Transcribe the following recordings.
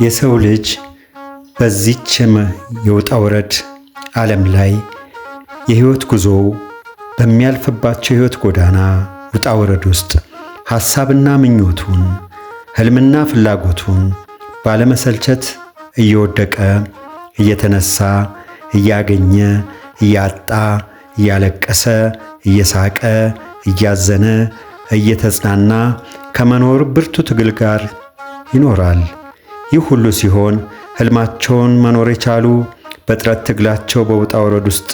የሰው ልጅ በዚች የውጣ ውረድ ዓለም ላይ የሕይወት ጉዞው በሚያልፍባቸው የሕይወት ጎዳና ውጣ ውረድ ውስጥ ሐሳብና ምኞቱን፣ ሕልምና ፍላጎቱን ባለመሰልቸት እየወደቀ እየተነሳ፣ እያገኘ እያጣ፣ እያለቀሰ እየሳቀ፣ እያዘነ እየተጽናና ከመኖር ብርቱ ትግል ጋር ይኖራል። ይህ ሁሉ ሲሆን ሕልማቸውን መኖር የቻሉ፣ በጥረት ትግላቸው በውጣ ውረድ ውስጥ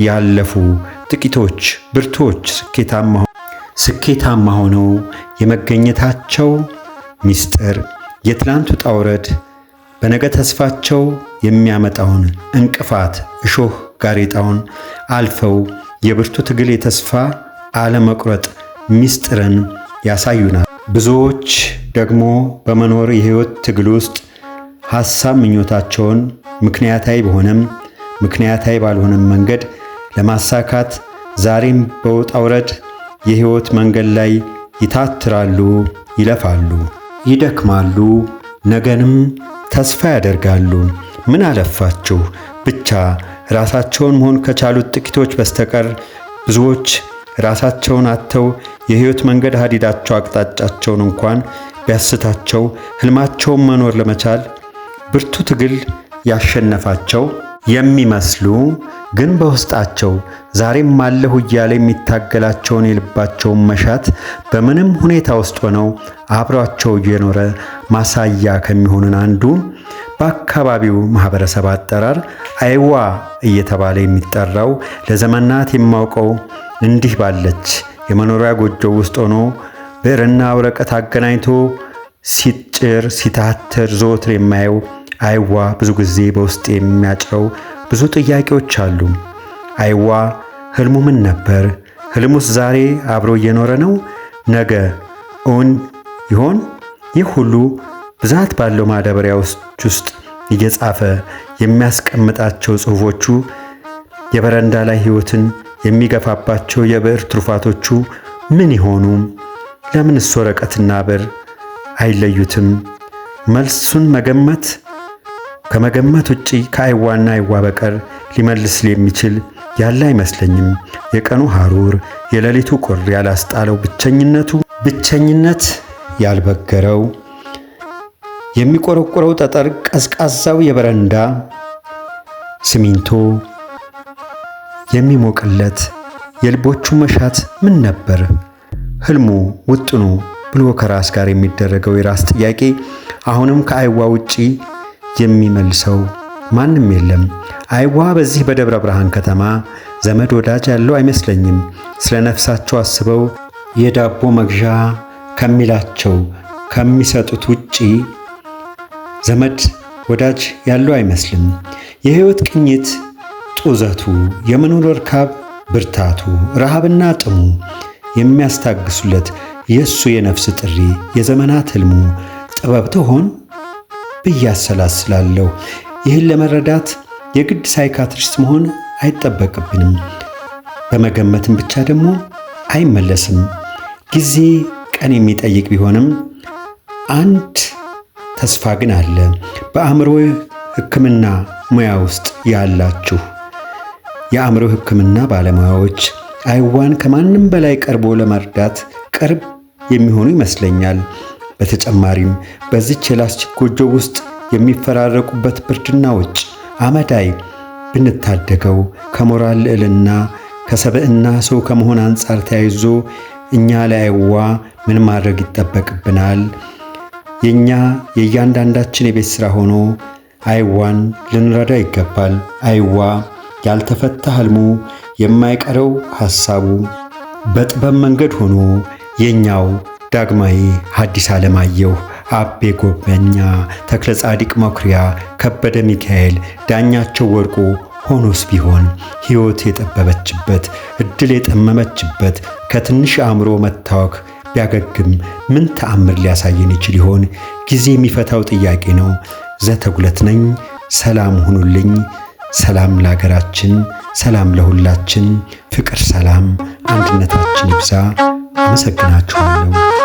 ያለፉ ጥቂቶች ብርቱዎች ስኬታማ ሆነው የመገኘታቸው ሚስጥር የትላንት ውጣ ውረድ በነገ ተስፋቸው የሚያመጣውን እንቅፋት እሾህ ጋሬጣውን አልፈው የብርቱ ትግል የተስፋ አለመቁረጥ ሚስጥርን ያሳዩናል። ብዙዎች ደግሞ በመኖር የሕይወት ትግል ውስጥ ሐሳብ ምኞታቸውን ምክንያታዊ በሆነም ምክንያታዊ ባልሆነም መንገድ ለማሳካት ዛሬም በውጣ ውረድ የሕይወት መንገድ ላይ ይታትራሉ፣ ይለፋሉ፣ ይደክማሉ፣ ነገንም ተስፋ ያደርጋሉ። ምን አለፋችሁ ብቻ ራሳቸውን መሆን ከቻሉት ጥቂቶች በስተቀር ብዙዎች ራሳቸውን አጥተው የሕይወት መንገድ ሀዲዳቸው አቅጣጫቸውን እንኳን ቢያስታቸው ሕልማቸውን መኖር ለመቻል ብርቱ ትግል ያሸነፋቸው የሚመስሉ ግን በውስጣቸው ዛሬም አለሁ እያለ የሚታገላቸውን የልባቸውን መሻት በምንም ሁኔታ ውስጥ ሆነው አብሯቸው እየኖረ ማሳያ ከሚሆኑን አንዱ በአካባቢው ማህበረሰብ አጠራር አይዋ እየተባለ የሚጠራው ለዘመናት የማውቀው እንዲህ ባለች የመኖሪያ ጎጆ ውስጥ ሆኖ ብዕርና ወረቀት አገናኝቶ ሲጭር ሲታትር ዘወትር የማየው አይዋ ብዙ ጊዜ በውስጥ የሚያጭረው ብዙ ጥያቄዎች አሉ። አይዋ ህልሙ ምን ነበር? ህልሙስ ዛሬ አብሮ እየኖረ ነው? ነገ እውን ይሆን? ይህ ሁሉ ብዛት ባለው ማዳበሪያዎች ውስጥ እየጻፈ የሚያስቀምጣቸው ጽሑፎቹ፣ የበረንዳ ላይ ሕይወትን የሚገፋባቸው የብዕር ትሩፋቶቹ ምን ይሆኑ? ለምንስ ወረቀትና ብዕር አይለዩትም? መልሱን መገመት ከመገመት ውጪ ከአይዋና አይዋ በቀር ሊመልስ የሚችል ያለ አይመስለኝም። የቀኑ ሐሩር የሌሊቱ ቁር ያላስጣለው ብቸኝነቱ ብቸኝነት ያልበገረው፣ የሚቆረቆረው ጠጠር፣ ቀዝቃዛው የበረንዳ ሲሚንቶ የሚሞቅለት የልቦቹ መሻት ምን ነበር? ህልሙ፣ ውጥኑ ብሎ ከራስ ጋር የሚደረገው የራስ ጥያቄ አሁንም ከአይዋ ውጪ የሚመልሰው ማንም የለም። አይዋ በዚህ በደብረ ብርሃን ከተማ ዘመድ ወዳጅ ያለው አይመስለኝም። ስለ ነፍሳቸው አስበው የዳቦ መግዣ ከሚላቸው ከሚሰጡት ውጪ ዘመድ ወዳጅ ያለው አይመስልም። የህይወት ቅኝት ጡዘቱ፣ የመኖር እርካብ ብርታቱ፣ ረሃብና ጥሙ የሚያስታግሱለት የእሱ የነፍስ ጥሪ፣ የዘመናት ህልሙ ጥበብ ትሆን ብዬ አሰላስላለሁ። ይህን ለመረዳት የግድ psychiatrist መሆን አይጠበቅብንም። በመገመትም ብቻ ደግሞ አይመለስም። ጊዜ ቀን የሚጠይቅ ቢሆንም አንድ ተስፋ ግን አለ። በአእምሮ ሕክምና ሙያ ውስጥ ያላችሁ የአእምሮ ሕክምና ባለሙያዎች አይዋን ከማንም በላይ ቀርቦ ለመርዳት ቅርብ የሚሆኑ ይመስለኛል። በተጨማሪም በዚች የላስቲክ ጎጆ ውስጥ የሚፈራረቁበት ብርድና ውጭ አመዳይ ብንታደገው ከሞራል ልዕልና ከሰብዕና ሰው ከመሆን አንጻር ተያይዞ እኛ ለአይዋ ምን ማድረግ ይጠበቅብናል? የኛ የእያንዳንዳችን የቤት ሥራ ሆኖ አይዋን ልንረዳ ይገባል። አይዋ ያልተፈታ ህልሙ፣ የማይቀረው ሐሳቡ በጥበብ መንገድ ሆኖ የኛው ዳግማዊ ሐዲስ ዓለማየሁ፣ አቤ ጎበኛ፣ ተክለ ጻዲቅ መኩሪያ፣ ከበደ ሚካኤል፣ ዳኛቸው ወርቁ ሆኖስ ቢሆን ሕይወት የጠበበችበት፣ ዕድል የጠመመችበት ከትንሽ አእምሮ መታወክ ቢያገግም ምን ተአምር ሊያሳየን ይችል ይሆን? ጊዜ የሚፈታው ጥያቄ ነው። ዘተጉለት ነኝ። ሰላም ሁኑልኝ። ሰላም ለሀገራችን፣ ሰላም ለሁላችን፣ ፍቅር፣ ሰላም፣ አንድነታችን ይብዛ። አመሰግናችኋለሁ።